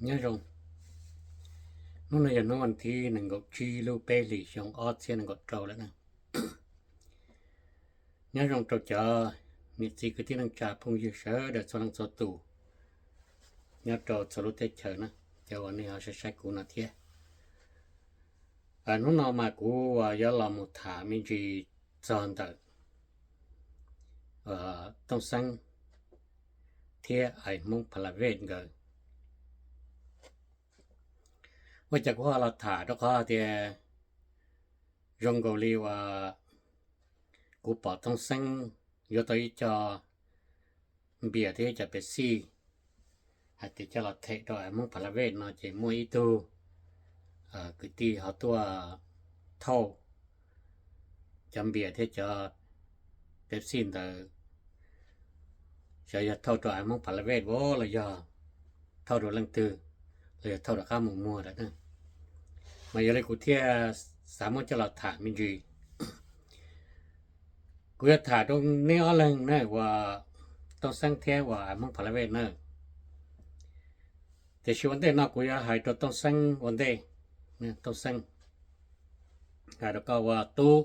Nyob zoo, hnub no yog hnub vas thib nees nkaum tsib lub peb hlis xyoo ob txhiab nees nkaum rau lawm na. Nyob zoo rau cov niam txiv kwv tij neej tsa phooj ywg sawv daws txhua leej txhua tus nyob rau txhua lub teb chaws na, cov uas nej ho saib saib kuv no thiab. Hnub no mas kuv uas yuav los mus tham me ntsis txog ntawm Tooj Xeeb thiab Ais Hmoob Pha La Vej nkawd. Ua cas kuv ho los tham? Rau qhov tias zoo nkaus li uas kuv pom Tooj Xeeb yuav tau ib co npias thiab ib co Pepsi hais tias coj los them rau Ais Hmoob Pha La Vej no, ces muaj ib tug kwv tij ho tuaj thauj cov npias thiab cov Pepsi ntawd, xyov yog thauj rau Ais Hmoob Pha La Vej los yog thauj rau leej twg, los yog thauj rov qab mus muag lawm na. Mas yog li kuv thiaj xav muab coj los tham me ntsis. Kuv yuav tham rau neb ob leeg na, uas Tooj Xeeb thiab uas Ais Hmoob Pha La Vej na. Tiam sis ua ntej no kuv yuav hais rau Tooj Xeeb ua ntej. Tooj Xeeb, hais rau koj ua tub,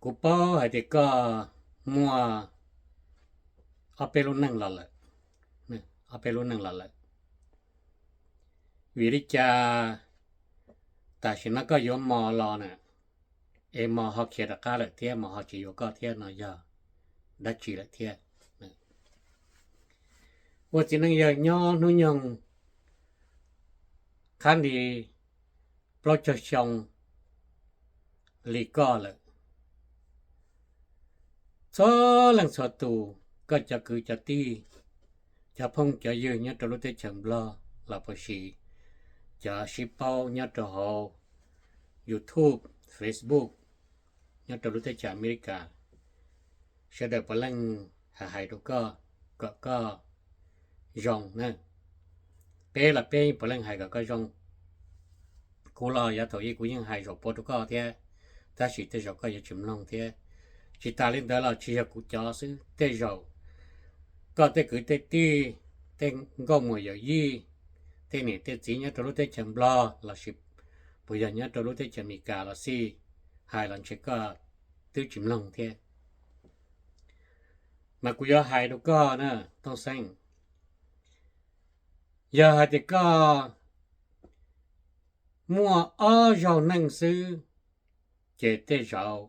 kuv paub hais tias koj muaj ob peb lub neej los lawm, ob peb lub neej los lawm. Vim li cas tam sim no koj yuav Mos los na, es Mos ho khiav rov qab lawm thiab Mos ho tsis yuav koj thiab no yog dab tsi lawm thiab? Ua txiv neej yawg nyob hnub nyoog qhab nti plaub caug xyoo li koj lawm, txhua leej txhua tus, koj cov kwv cov tij, cov phooj cov ywg nyob rau lub teb chaws Nplog los puas sis cov sib paub nyob rau hauv YouTube, Facebook nyob rau lub teb chaws Amelikas, sawv daws puav leej hais hais rau koj kom koj zoo na. Peb los peb puav leej hais kom koj zoo. Kuv los yav thaum ub kuv yeej hais zaum pua rau koj thiab, tab sis tej zaum koj yuav tsis mloog thiab. Tsis tas li ntawd los tsis yog kuv cov xwb, tej zaum koj tej kwv tej tij, tej nkauj muam yawm yij, tej niam tej txiv nyob rau lub teb chaws Nplog los sis puas yog nyob rau lub teb chaws Amelikas los xij, hais los ntshe koj twb tsis mloog thiab. Mas kuv yuav hais rau koj na, Tooj Xeeb, yog hais tias koj muaj ob zaug neej xwb, ces tej zaum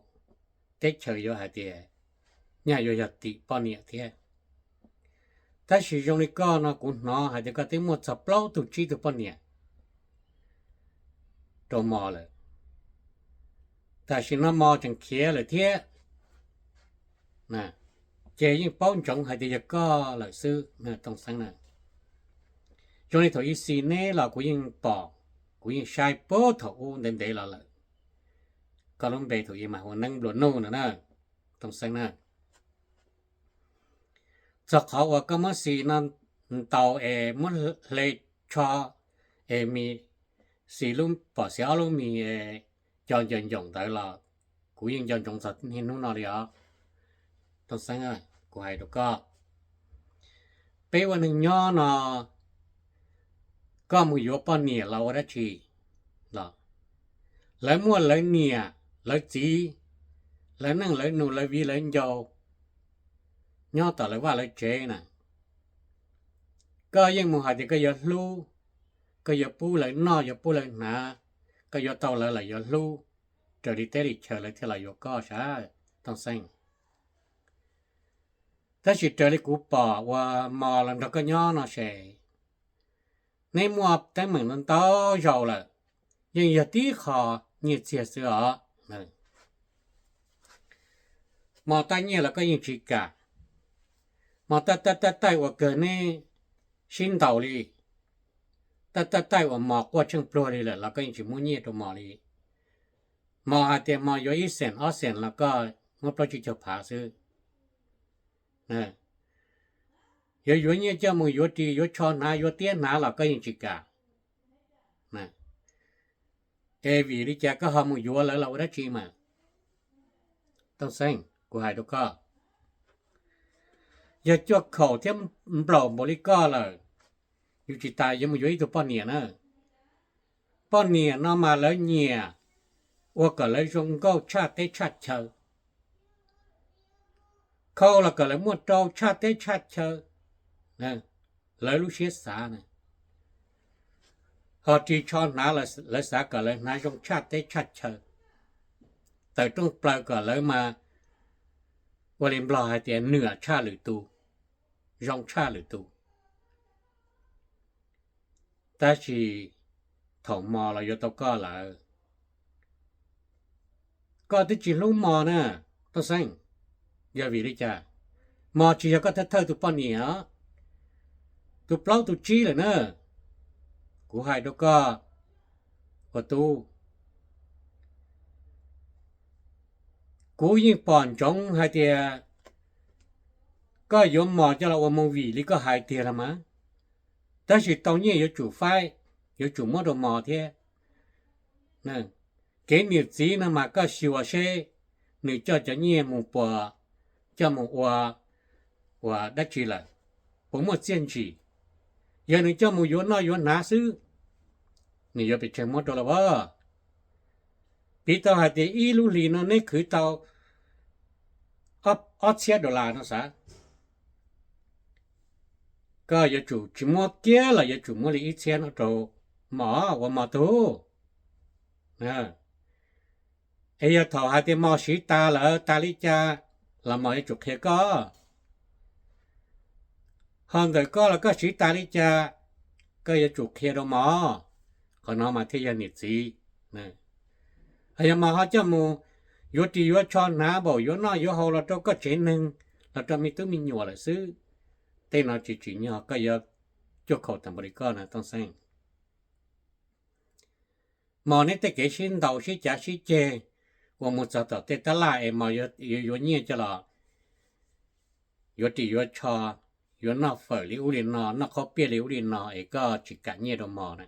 teb chaws yuav hais tias nyaj yuav yog tim poj niam thiab. Tab sis zoo li koj no kuv hnov hais tias koj twb muaj txog plaub tug tsib tug poj niam rau Mos lawm. Tam sim no Mos tseem khiav lawm thiab, ces yeej paub ntsoov hais tias yog koj lawm xwb, Tooj Xeeb na. Zoo li thaum ub xis neb los kuv yeej pom, kuv yeej saib puag thaum ub ntev ntev los lawm. Koj lub npe thaum ub mas hu ua Neeb Nplua Nuj no na, Tooj Xeeb na. Txog qhov uas koj muab xis no ntaus es muab hle tsho es mis, xis lub, pom xis ob lub mis es co ncaws ncoom ntawd los kuv yeej nco ntsoov txog niaj hnub no li os. Tooj Xeeb, kuv hais rau koj, peb ua neeg nyob no, koj mus yuav poj niam los ua dab tsi los? Lawv muaj lawv niam lawv txiv, lawv neej lawv nus lawv viv lawv ncaus nyob tom lawv vaj lawv tsev na. Koj yeej mus hais tias koj yuav hlub, koj yuav pub lawv noj yuav pub lawv hnav, koj yuav tau lawv los yuav hlub, raws li teb li chaw lawv thiaj los yuav koj sav, Tooj Xeeb. Tab sis raws li kuv pom uas Mos los nrog koj nyob no ces neb muaj teeb meem ntau ntau zaus lawm, yeej yog tib qho nyiaj txiag xwb os. Mos taj nyiaj los koj yeej tsis kam, Mos taj taj taj taij uas kawg neb sib ntaus li, taj taj taij uas Mos quaj tsheej pluag li lawm los koj yeej tsis muab nyiaj rau Mos li. Mos hais tias Mos yuav ib xees ob xees los koj muab plaub tsib caug phav xwb. Yuav yuav nyiaj coj mus yuav ris yuav tsho hnav yuav tiab hnav los koj yeej tsis kam. Es vim li cas koj ho mus yuav lawv los ua dab tsi mas? Tooj Xeeb, kuv hais rau koj, Yog cuaj khaum thiab nplaum npaum li koj lawm, yus tsis tas yuav mus yuav ib tug poj niam na. Poj niam no mas lawv nyiam ua kom lawv zoo nkauj tshaj teb tshaj chaw, khau los kom lawv muaj rau tshaj teb tshaj chaw, lawv lub siab xav na. Ho ris tsho hnav, lawv xav kom lawv hnav zoo tshaj teb tshaj chaw, tawm rooj plaws kom lawv mas ua li Nplog hais tias nwam tshaj lwm tus, zoo tshaj lwm tus. Tab sis thaum mos los yuav tau koj lawm, koj twb tsis hlub mos na, Tooj Xeeb. Yog vim li cas? Mos tsis yog koj thawj thawj tus poj niam os, tus plaub tus tsib lawm na. Kuv hais rau koj, ua tub, kuv yeej pom ntsoov hais tias koj yuav mos coj los ua movie li koj hais tiag los mas, tab sis tau nyiaj yuav tsum faib, yuav tsum muab rau mos thiab. Kev niam txiv no mas koj xyuas seb nws coj cov nyiaj mus puas, coj mus ua, ua dab tsi lawm, puas muaj txiaj ntsim. Yog nws coj mus yuav noj yuav hnav xwb, nws yuav pes tsawg muab rau los as? Piv tau hais tias ib lub hlis no neb khwv tau ob txhiab dollar no xav, koj yuav tsum tsis muab kiag los yuav tsum muab li ib txhiab no rau mos ua mos tug. Es yog thaum hais tias mos siv tas lawm tas li cas los mos yuav tsum qhia koj. Ho ntawm koj los koj siv tas li cas, koj yuav tsum qhia rau mos. Qhov no mas thiaj yog niam txiv. Yog mos ho coj mus yuav ris yuav tsho hnav npaum yuav noj yuav haus los rau koj tsev neeg, los rau me tub me nyuam lawm xwb, tej no tsis tsim nyog koj yuav cuaj khaum tag npaum li koj na Tooj Xeeb. Mos neb tej kev sib ntaus sib cav sib ceg uas mus txog tom tej tab laj es mos yuav yuav nyiaj coj los yuav ris yuav tsho, yuav noj fawm li ub li no, noj qhaub piaj li ub li no es koj tsis kam nyiaj rau mos na.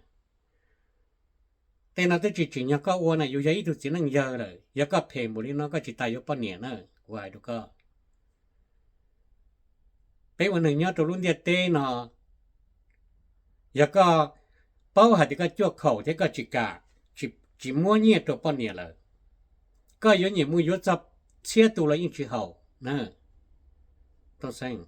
Tej no twb tsis tsim nyog koj ua na, yus yog ib tug txiv neej yawg lawm, yog koj phem npaum li no koj tsis tas yuav poj niam na, kuv hais rau koj. Peb ua neeg nyob rau lub ntiaj teb no, yog koj paub hais tias koj cuaj khaum thiab koj tsis kam, tsis muab nyiaj rau poj niam lawm, koj yuav nyiam mus yuav txog txhiab tus los yeej tsis haum na. Tooj Xeeb,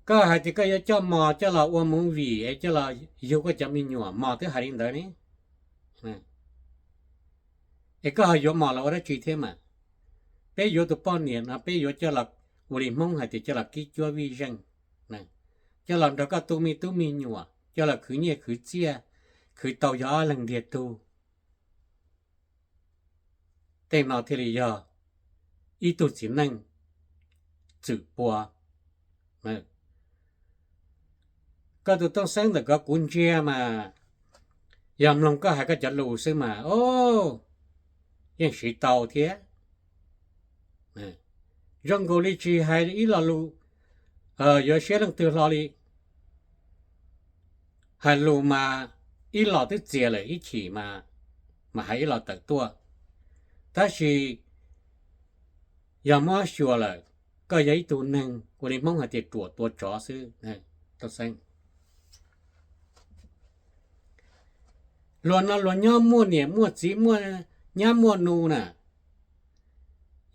koj hais tias koj yuav coj mos coj los ua movie es coj los yug koj cov me nyuam, mos twb hais li ntawd ne. Es koj ho yuav mos los ua dab tsi thiab mas? Peb yuav tus poj niam no peb yuav coj los ua li Hmoob hais tias coj los kib cuab vij zeej, coj los nrog koj tu me tub me nyuam, coj los khwv nyiaj khwv txiaj, khwv tau yog ob leeg ntiag tug. Tej no thiaj li yog ib tug txiv neej txwm pua. Koj tus Tooj Xeeb ntawm ko kuv ntsia mas, yog mloog koj hais koj cov lus xwb mas, o, yeej siv tau thiab. Zoo nkaus li tsis hais ib lo lus yuav siab leej twg hlo li. Hais lus mas ib los twb txias lawm, ib chim mas hais ib los tawm tuaj. Tab sis yog muab xyuas lawm, koj yog ib tug neeg ua li Hmoob hais tias ruam tua tsov xwb, Tooj Xeeb. Luag no luag nyob muaj niam muaj txiv, muaj nyab muaj nus na.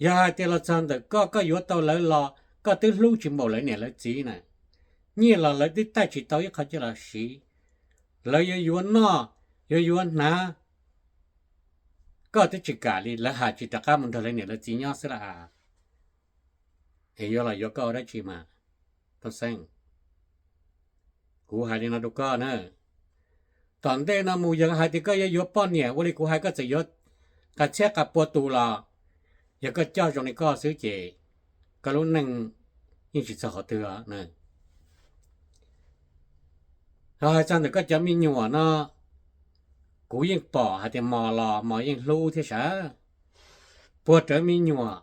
Yog hais tias los txog ntawm koj, koj yuav tau lawv los koj twb hlub tsis npaum lawv niam lawv txiv na. Nyiaj los lawv twb taij tsis tau ib qho coj los siv. Lawv yuav yuav noj, yuav yuav hnav, koj twb tsis kam li, lawv hais tsis rov qab mus nrog lawv niam lawv txiv nyob xwb las. Es yuav los yuav koj ua dab tsi mas, Tooj Xeeb? Kuv hais li no rau koj na, tom ntej no mus yog hais tias koj yuav yuav poj niam ua li kuv hais, koj txawm yuav qas txhiab qas pua tus los, yog koj coj zoo li koj xwb ces koj lub neej yeej tsis txog qhov twg os. Ho hais txog ntawm koj cov me nyuam no, kuv yeej pom hais tias mos los mos yeej hlub thiab sav. Puag rawv me nyuam,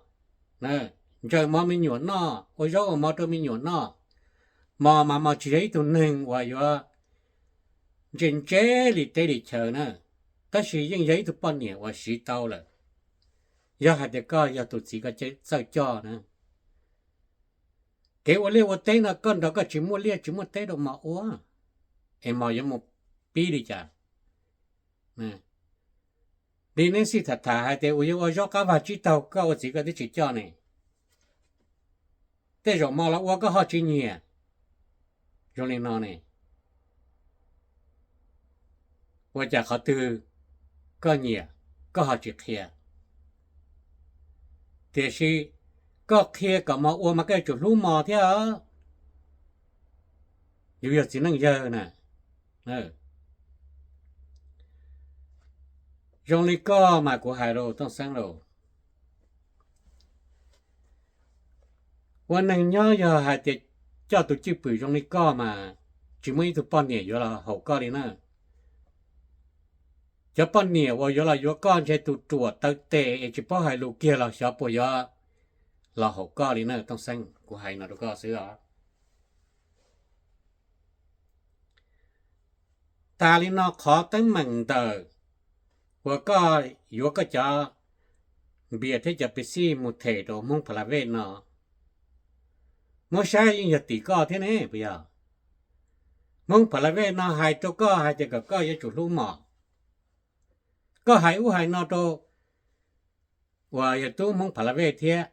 ntsaws mov me nyuam noj, ua zaub ua mov rau me nyuam noj. Mos mas mos tsis yog ib tug neeg uas yuav ntse ntse li teb li chaw na, tab sis yeej yog ib tug poj niam uas siv tau lawm. Yog hais tias koj yog tus txiv koj txawj coj na, Kev ua liaj ua teb no koj nrog koj tsis muaj liaj tsis muaj teb rau mos ua, es mos yuav mus pib li cas? Li neb xij tham tham hais tias uas yuav ua zaub qab vag tsib taug koj ua txiv koj twb tsis coj ne, tej zaum mos los ua koj ho tsis nyiam. Zoo li no ne, ua cas qhov twg koj nyiam koj ho tsis qhia? Tiam sis koj qhia kom mos ua mas koj yuav tsum hlub mos thiab. Yus yog txiv neej yawg na. Zoo li koj mas kuv hais rau Tooj Xeeb lauj, ua neeg nyob yog hais tias coj tus cwj pwm zoo li koj mas tsis muaj ib tug poj niam yuav los haum koj li na. Cov poj niam uas yuav los yuav koj ntshe tus ruam taw tes es tsis paub hais lus kiag los xyov puas yuav los haum koj li na Tooj Xeeb, kuv hais no rau koj xwb os. Tas li no qhov teeb meem ntawm uas koj yuav koj cov npias thiab cov pes xij mus them rau Hmoob Pha La Vej no, muab saib yeej yog tim koj thiab ne puas yog? Hmoob Pha La Vej no hais rau koj hais tias kom koj yuav tsum hlub mos. Koj hais ub hais no rau uas yog tub Hmoob Pha La Vej thiab.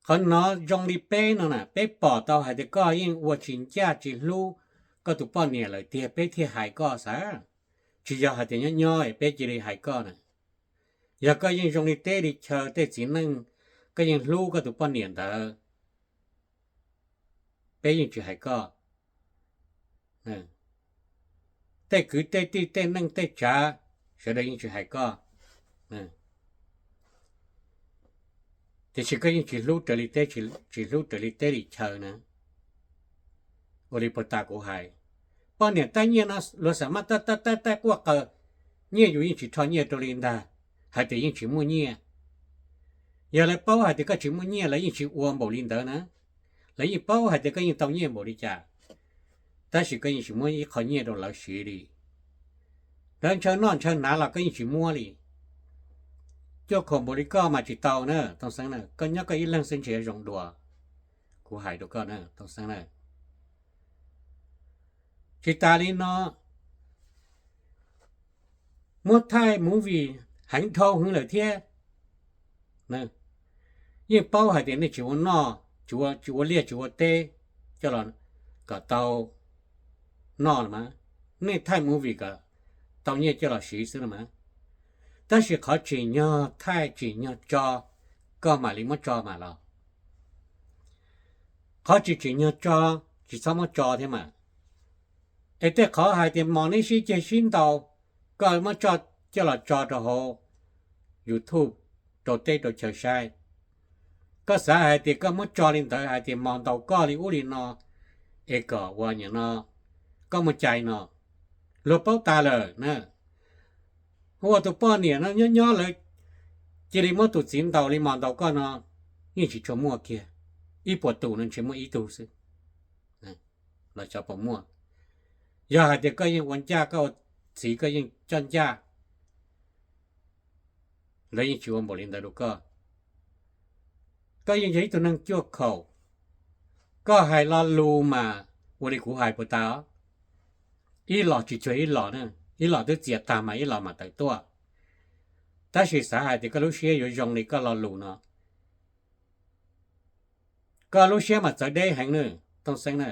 Qhov no zoo li peb no na, peb pom tau hais tias koj yeej ua tsis ncaj tsis hlub koj tus poj niam lawm tiag peb thiaj hais koj xav. Tsis yog hais tias nyob nyob peb cia li hais koj na. Yog koj yeej zoo li teb li chaw tej txiv neej, koj yeej hlub koj tus poj niam ntawd, peb yeej tsis hais koj. Tej kwv tej tij tej neej tej tsav sawv daws yeej tsis hais koj. Tiam sis koj yeej tsis hlub raws li teb, tsis hlub raws li teb li chaw na. Ua li puag ta kuv hais, poj niam tab nyiaj no luag xam maj tab tab tab tab quaj qaws, nyiaj yus yeej tsis rho nyiaj rau li ntag, hais tias yeej tsis muaj nyiaj. Yog lawv paub hais tias koj tsis muaj nyiaj lawv yeej tsis ua npaum li ntawd na. Lawv yeej paub hais tias koj yeej tau nyiaj npaum li cas, tab sis koj yeej tsis muab ib qho nyiaj rau lawv siv li. Lawv ntshaw noj ntshaw hnav los koj yeej tsis muab li. Cuaj khaum npaum li koj mas tsis tau na Tooj Xeeb na, koj nyob koj ib leeg xwb ntshe yuav zoo dua. Kuv hais rau koj na Tooj Xeeb na. Tsis tas li no, muab thaij movie heev dhau heev lawm thiab. Yeej paub hais tias nej tsis ua noj, tsis ua liaj tsis ua teb coj los kom tau noj los mas, nej thaij movie kom tau nyiaj coj los siv xwb los mas. Tab sis qhov tsim nyog thaij tsim nyog tso, koj mam li muab tso mas los. Qhov tsis tsim nyog tso, tsis txhob muab tso thiab mas. Es tej qhov hais tias mos neb sib ceg sib ntaus, koj muab coj los tso rau hauv YouTube rau teb rau chaw saib. Koj xav hais tias koj muab tso li ntawd hais tias mos ntaus koj li ub li no, es kom ua nyam no, koj muaj cai no, luag paub tas lawm na. Ua tus poj niam no nyob nyob lawv cia li muab tus txiv ntaus li mos ntaus koj no, yeej tsis tshua muaj kiag. Ib puas tus no ntshe muaj ib tug xwb los xyov puas muaj. Yog hais tias koj yeej ua ncaj, koj ua txiv koj yeej coj ncaj, lawv yeej tsis ua npaum li ntawd rau koj. Koj yeej yog ib tug neeg cuaj khaum, koj hais lo lus mas ua li kuv hais puas tas. Ib los tsis cuag ib los na, ib los twb txias tag mas ib los mam tawm tuaj. Tab sis xav hais tias koj lub siab yuav zoo li koj lo lus no, koj lub siab mas txawv deb heev na, Tooj Xeeb na.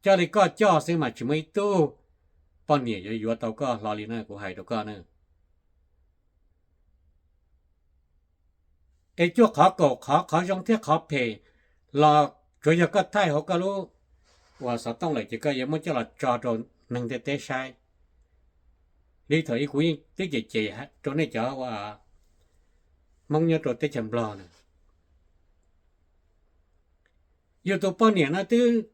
Coj li koj coj xwb mas tsis muaj ib tug poj niam yuav yuav tau koj hlo li na, kuv hais rau koj na. Es cuaj qhov kaum qhov, qhov zoo thiab qhov phem los tsuav yog koj thaij hauv koj lub uas xov tooj lawm ces koj yuav muab coj los tso rau neeg ntiaj teb saib. Li thaum ub kuv yeej twb cem cem rau nej cov ua Hmoob nyob rau teb chaws Nplog na, yus tus poj niam no twb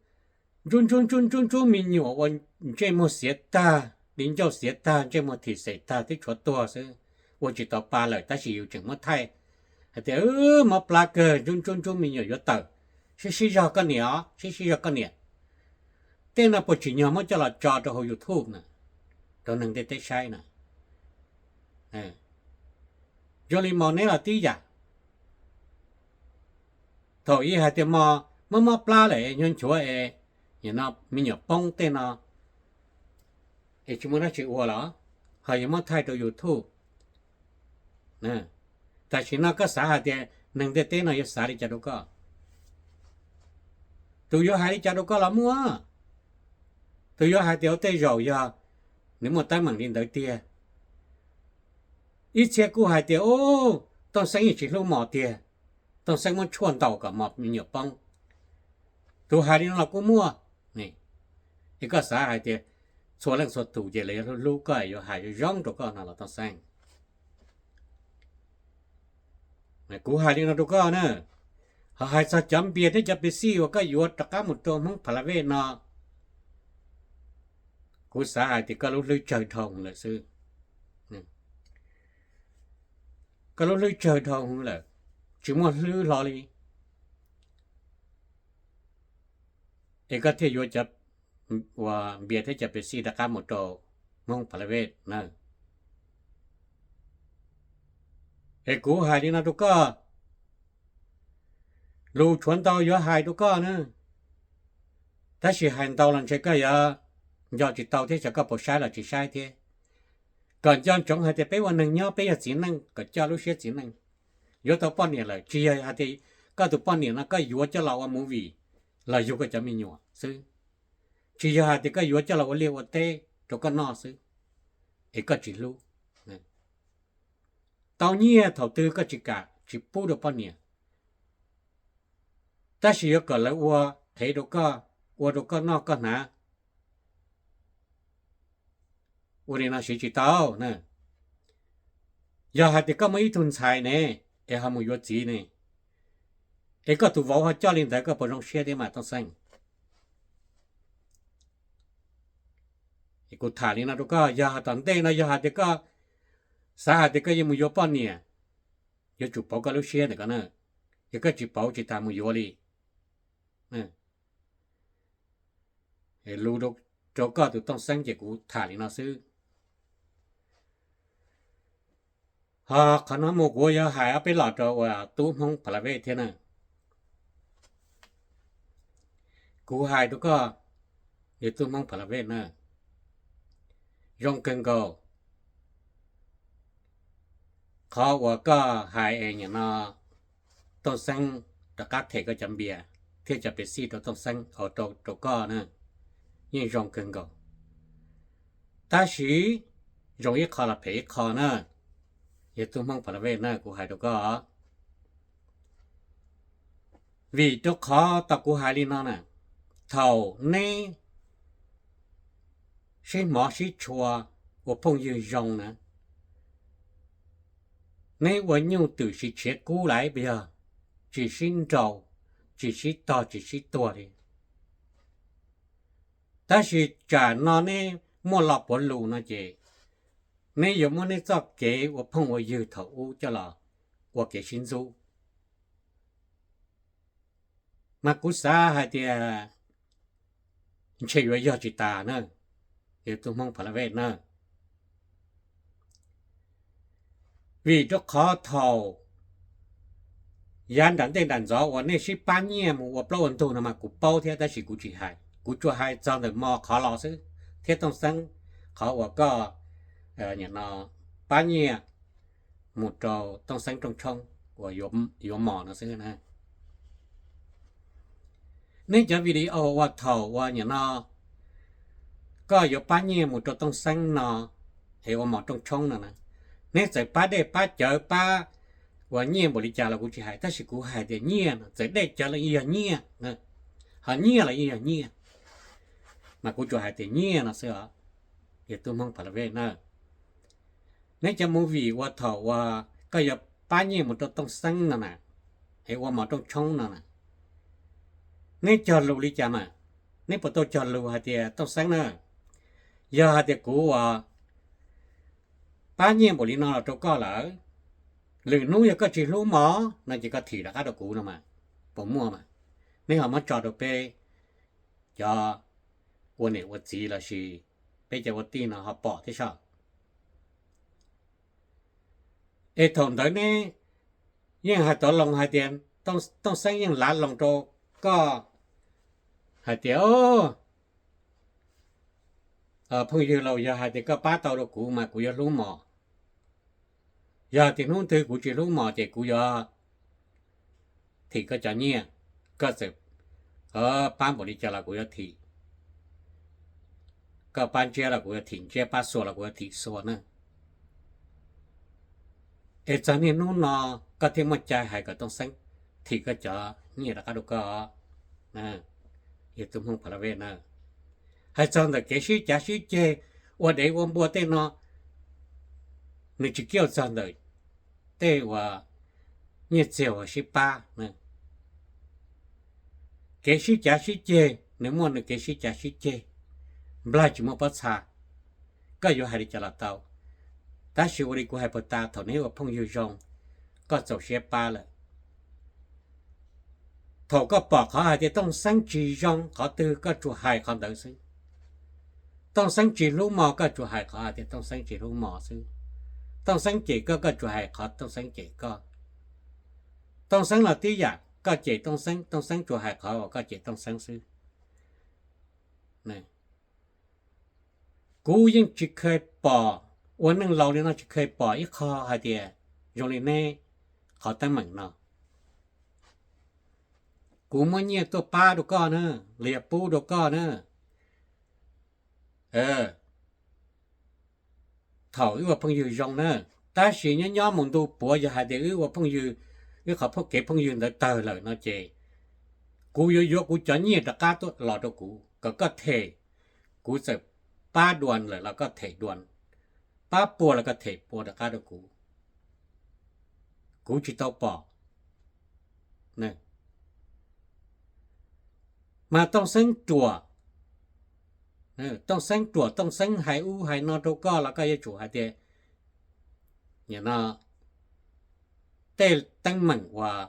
ntsub ntsub ntsub ntsub ntsub me nyuam ua ntsej muag xiav tag, di ncauj xiav tag, ntsej muag thim xem tag twb tshuav tuag xwb, ua tsis tau pa lawm tab sis yus tseem muab thaij hais tias mob plab kawg, ntsub ntsub ntsub me nyuam yuav tawm, sib sib zog koj niam os, sib sib zog koj niam. Tej no puas tsim nyog muab coj los tso rau hauv YouTube na, rau neeg ntiaj teb saib na? Zoo li mos neb los tib yam. Thaum ib hais tias mos mob mob plab lawm es nchuav nchuav es, no me nyuam poob tej no es tsis muaj dab tsi ua los ho yuav muab thaij rau YouTube. Tam sim no koj xav hais tias neeg ntiaj teb no yuav xav li cas rau koj? Tus yuav hais li cas rau koj los muaj. Tus yuav hais tias ua tej zaum yog nws muaj teeb meem li ntawd tiag. Ib txhia kuj hais tias, u, Tooj Xeeb yeej tsis hlub mos tiag, Tooj Xeeb muab tshuaj ntaus kom mos me nyuam poob. Tus hais li no los kuj muaj. Es koj xav hais tias txhua leej txhua tus ces lawv yuav hlub hlub koj, yuav hais zoo zoo rau koj no los Tooj Xeeb? Kuv hais li no rau koj na, ho hais txog cov npias thiab cov pes xij uas koj yuav rov qab mus rau Hmoob Pha La Vej no, kuv xav hais tias koj lub hlwb tsawg dhau lawm xwb. Koj lub hlwb tsawg dhau lawm, tsis muaj hlwb hlo li, es koj thiaj yuav cov uas npias thiab cov pes xij rov qab mus rau Hmoob Pha La Vej na. Es kuv hais li no rau koj, lus tshuav ntau yuav hais rau koj na, tab sis hais ntau los ntshe koj yuav nco tsis tau thiab xyov koj puas saib los tsis saib thiab. Kom nco ntsoov hais tias peb ua neeg nyob peb yog txiv neej, kom coj lub siab txiv neej. Yuav tau poj niam lawm tsis yog hais tias koj tus poj niam no koj yuav coj los ua movie los yug koj cov me nyuam xwb, tsis yog hais tias koj yuav coj los ua liaj ua teb rau koj noj xwb, es koj tsis hlub. Tau nyiaj thaum twg koj tsis kam tsis pub rau poj niam, tab sis yuav kom lawv ua qhev rau koj, ua rau koj noj koj hnav. Ua li no siv tsis tau na. Yog hais tias koj muaj ib tug ntxhais ne, es ho mus yuav txiv ne, es koj tus vauv ho coj li ntawd koj puas zoo siab thiab mas Tooj Xeeb? Kuv tham li no rau koj, yog hais tom ntej no yog hais tias koj xav hais tias koj yuav mus yuav poj niam, yuav tsum pauv koj lub siab ntawm ko na, yog koj tsis pauv tsis tas mus yuav li. Lus rau koj tus Tooj Xeeb ces kuv tham li no xwb. Ho qhov no mus kuv yuav hais ob peb los rau uas tub Hmoob Pha La Vej thiab na. Kuv hais rau koj, yog tub Hmoob Pha La Vej na, zoo kawg nkaus. Qhov uas koj hais es nim no Tooj Xeeb rov qab them koj cov npias thiab cov pes xij rau Tooj Xeeb, rau koj na, yeej zoo kawg nkaus. Tab sis zoo ib qho los phem ib qho na, yog tub Hmoob Pha La Vej na, kuv hais rau koj. Vim rau qhov tau kuv hais li no na, thaum neb sib hmov sib tshua ua phooj ywg zoo na, neb ua nyuj twm sis tshiav kub lawm, yog tsis sib nraus, tsis sib tog, tsis sib tuag li. Tab sis tsam no neb muaj lo puav lus no ces neb yuav muab neb txoj kev ua phooj ua ywg thaum ub coj los ua kev sib ntxub. Mas kuv xav hais tias ntshe yuav yog tsis tas na, yog tub Hmoob Pha La Vej na. Vim rau qhov thaum yav nram ntej nram ntxov uas nej sib pab nyiaj mus ua plaub ua ntug no mas kuv paub thiab, tab sis kuv tsis hais, kuv tsuas hais txog ntawm Mos qhov los xwb, thiab Tooj Xeeb qhov uas koj nim no pab nyiaj mus rau Tooj Xeeb rooj tshoob uas yuav Mos no xwb na. Neb cov video uas thaum uas nim no koj yuav pab nyiaj mus rau Tooj Xeeb no es ua Mos rooj tshoob no na, neb txawm pab dej pab cawv pab uas nyiaj npaum li cas los kuv tsis hais, tab sis kuv hais tias nyiaj no txawm dej cawv los yeej yog nyiaj, ho nyiaj los yeej yog nyiaj, mas kuv tsuas hais tias nyiaj no xwb os. Yog tub Hmoob Pha La Vej na, neb cov movie uas thaum uas koj yuav pab nyiaj mus rau Tooj Xeeb no na, es ua Mos rooj tshoob no na, neb cog lus li cas mas? Neb puas tau cog lus hais tias Tooj Xeeb na, yog hais tias kuv uas pab nyiaj npaum li no los rau koj lawm, lwm hnub yog koj tsis hlub Mos no ces koj thim rov qab rau kuv no mas, puas muaj mas? Neb ho muab tso rau peb cov ua niam ua txiv lossis peb cov ua tij no ho pom thiab soj. Es thaum ntawd neb yeej hais tov loo hais tias, Tooj Xeeb yeej lav loo rau koj hais tias, phooj ywg laus, yog hais tias koj pab tau rau kuv mas kuv yuav hlub mos. Yog tias hnub twg kuv tsis hlub mos ces kuv yuav thim koj cov nyiaj, koj txawm pab npaum li cas los kuv yuav thim, koj pab ntsiab los kuv yuav thim ntsiab, pab xuas los kuv yuav thim xuas na. Es txog niaj hnub no koj thiaj muaj cai hais kom Tooj Xeeb thim koj cov nyiaj rov qab rau koj. Yog tus Hmoob Pha La Vej na, hais txog ntawm kev sib cav sib ceg, ua dev ua npua tej no, nws tsis kiaj txog ntawm tej uas nyiaj txiag uas sib pab. Kev sib cav sib ceg nws muaj nws kev sib cav sib ceg, nplaig tsis muaj pob txha. Koj yuav hais li cas los tau, tab sis ua li kuv hais puag ta, thaum neb ua phooj ywg zoo, koj txaus siab pab lawm. Thaum koj pom qhov hais tias Tooj Xeeb tsis zoo qhov twg koj tsuas hais qhov ntawd xwb. Tooj Xeeb tsis hlub mos koj tsuas hais qhov hais tias Tooj Xeeb tsis hlub mos xwb. Tooj Xeeb cem koj koj tsuas hais qhov Tooj Xeeb cem koj. Tooj Xeeb los tib yam, koj cem Tooj Xeeb, Tooj Xeeb tsuas hais qhov uas koj cem Tooj Xeeb xwb. Kuv yeej tsis kheev pom, ua neej laus li no tsis kheev pom ib qho hais tias zoo li neb qhov teeb meem no. Kuv muab nyiaj tuaj pab rau koj na, los yog pub rau koj na. Thaum wb ua phooj ywg zoo na, tab sis nyob nyob mus ntu puav yog hais tias wb ua phooj ywg, wb qhov kev phooj ywg ntawd tawg lawm no ces kuv yuav yuav kuv cov nyiaj rov qab tuaj los rau kuv kom koj them. Kuv txawm pab dua lawm los koj them dua, pab pua los koj them pua rov qab rau kuv. Kuv tsis tau pom. Mas Tooj Xeeb ruam, Tooj Xeeb ruam, Tooj Xeeb hais ub hais no rau koj los koj yuav tsum hais tias, no, tej teeb meem uas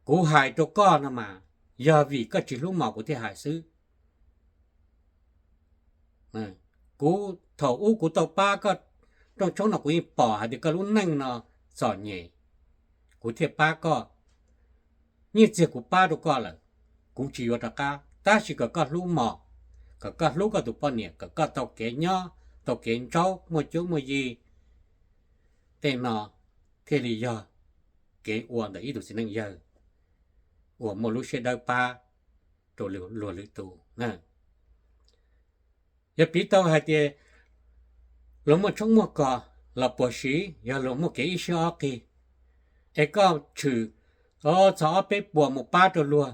kuv hais rau koj no mas yog vim koj tsis hlub mos kuv thiaj hais xwb. Kuv thaum ub kuv tau pab koj rooj tshoob no kuv yeej pom hais tias koj lub neej no txom nyem, kuv thiaj pab koj. Nyiaj txiag kuv pab rau koj lawm, kuv tsis yuav rov qab, tab sis kom koj hlub mos, kom koj hlub koj tus poj niam, kom koj tau kev nyob, tau kev ntsaub, muaj cuab muaj yig, tej no thiaj li yog kev ua ntawm ib tug txiv neej yawg uas muaj lub siab dawb pab rau luag lwm tus. Yog piv tau hais tias luag muaj tshoob muaj kos los puas siv, yog luag muaj kev ib siab ob qig, es koj tshwm txog ob peb puas mus pab rau luag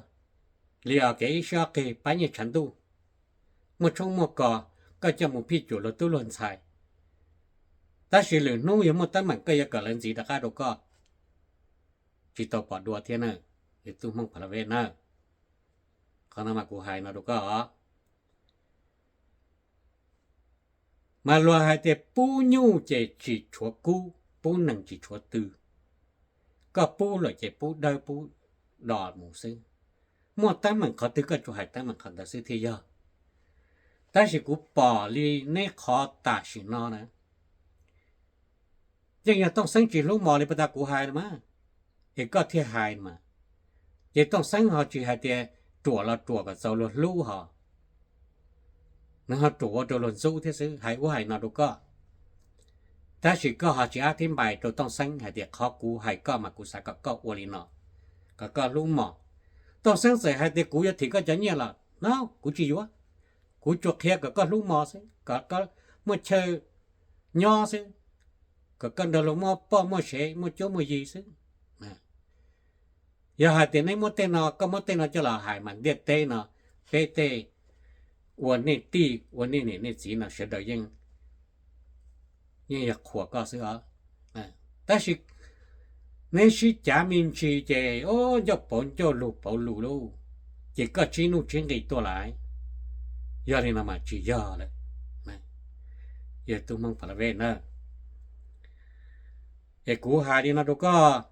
li os, kev ib siab ob qig pab nyiaj tshav ntuj, muaj tshoob muaj kos, koj coj mus phij cuam luag tub luag ntxhais, tab sis lwm hnub yog muaj teeb meem koj yuav kom lawv ntxiv rov qab rau koj, tsis tau pom dua thiab na, yog tub Hmoob Pha La Vej na. Qhov no mas kuv hais no rau koj os. Mas luag hais tias pub nyuj ces tsis tshuav kub, pub neeg tsis tshuav tw. Koj pub lawm ces pub dawb pub do mus xwb. Muaj teeb meem qhov twg koj tsuas hais teeb meem qhov ntawd xwb thiaj yog. Tab sis kuv pom li neb qhov tam sim no na, yeej yog Tooj Xeeb tsis hlub mos li puag ta kuv hais no mas, es koj thiaj hais mas. Ces Tooj Xeeb ho tsis hais tias ruam los ruam kom txaus luag hlub ho, nws ho ruam ua rau luag ntxub thiab xwb, hais ub hais no rau koj. Tab sis koj ho tsis ab thib npais rau Tooj Xeeb hais tias qhov kuv hais koj mas kuv xav kom koj ua li no, kom koj hlub mos. Tooj Xeeb txawm hais tias kuv yuav thim koj cov nyiaj los no kuv tsis yuav, kuv tsuas qhia kom koj hlub mos xwb, kom koj muaj chaw nyob xwb, kom koj nrog luag muaj poj muaj sev muaj cuab muaj yig xwb. Yog hais tias neb muab tej no, koj muab tej no coj los hais mas ntiaj teb no, peb tej ua nej tij ua nej niam nej txiv no sawv daws yeej, yeej yog qhuas koj xwb os. Tab sis neb sib cav me ntsis ces ncauj pauv ncauj lug pauv lug lauj, ces koj tsib nuj tsib nqis tuaj lawm. Yog li no mas tsis yog lawm. Yog tus Hmoob Pha La Vej na, es kuv hais li no rau koj,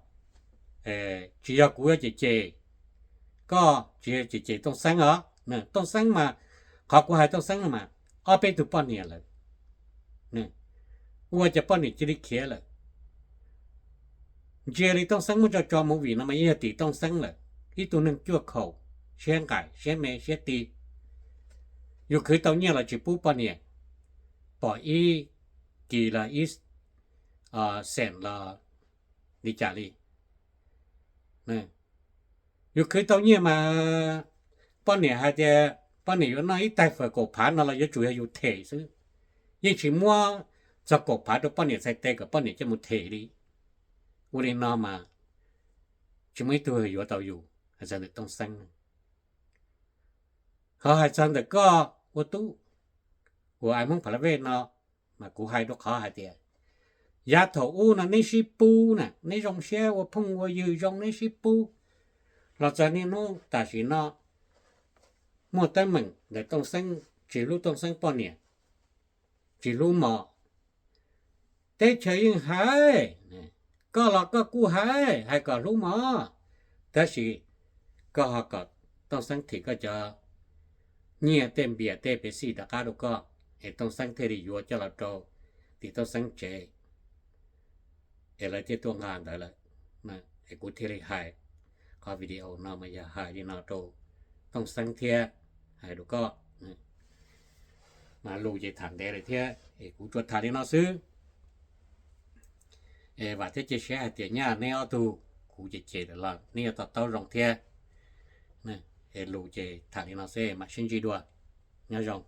tsis yog kuv yuav cem cem koj, tsis yog cem cem Tooj Xeeb os. Tooj Xeeb mas, qhov kuv hais Tooj Xeeb no mas ob peb tug poj niam lawm. ua cas poj niam cia li khiav lawm. Ntsia li Tooj Xeeb muab tso tso movie no mas yeej yog tim Tooj Xeeb lawm, ib tug neeg cuaj khaum, siab nqaim siab me siab ti. Yus khwv tau nyiaj los tsis pub poj niam, pom ib kis los ib xees los li cas li. Yus khwv tau nyiaj mas poj niam hais tias poj niam yuav noj ib tais fawm kaum phav no los yuav tsum yog yus them xwb, yeej tsis muab txog kaum phav rau poj niam txhais tes kom poj niam coj mus them li. Ua li no mas tsis muaj ib tug yuav tau yus, hais txog ntawm Tooj Xeeb. Ho hais txog ntawm koj ua tub uas ais Hmoob Pha La Vej no, mas kuv hais rau qhov hais tias yav thaum ub no neb sib pub na, neb zoo siab ua phooj ua ywg zoo neb sib pub, los txog niaj hnub tam sim no muaj teeb meem ntawm Tooj Xeeb, tsis hlub Tooj Xeeb poj niam, tsis hlub mos. Teb chaws yeej hais, koj los koj kuj hais, hais kom hlub mos, tab sis koj ho kom Tooj Xeeb thim koj cov nyiaj tej npias tej pev xij rov qab rau koj, es Tooj Xeeb thiaj li yuav coj los rau tim Tooj Xeeb tsev, es lawv thiaj tuaj nqa ntawd lawm. Es kuv thiaj li hais qhov video no mas yog hais li no rau Tooj Xeeb thiab hais rau koj. Mas lus ces tham ntev lawm thiab es kuv tsuas tham li no xwb. Es vam thiab cia siab hais tias nyaj neb ob tug, kuv ces cem lawm los neb yuav to taub zoo thiab. Es lus ces tham li no xwb, mam sib ntsib dua. Nyob zoo.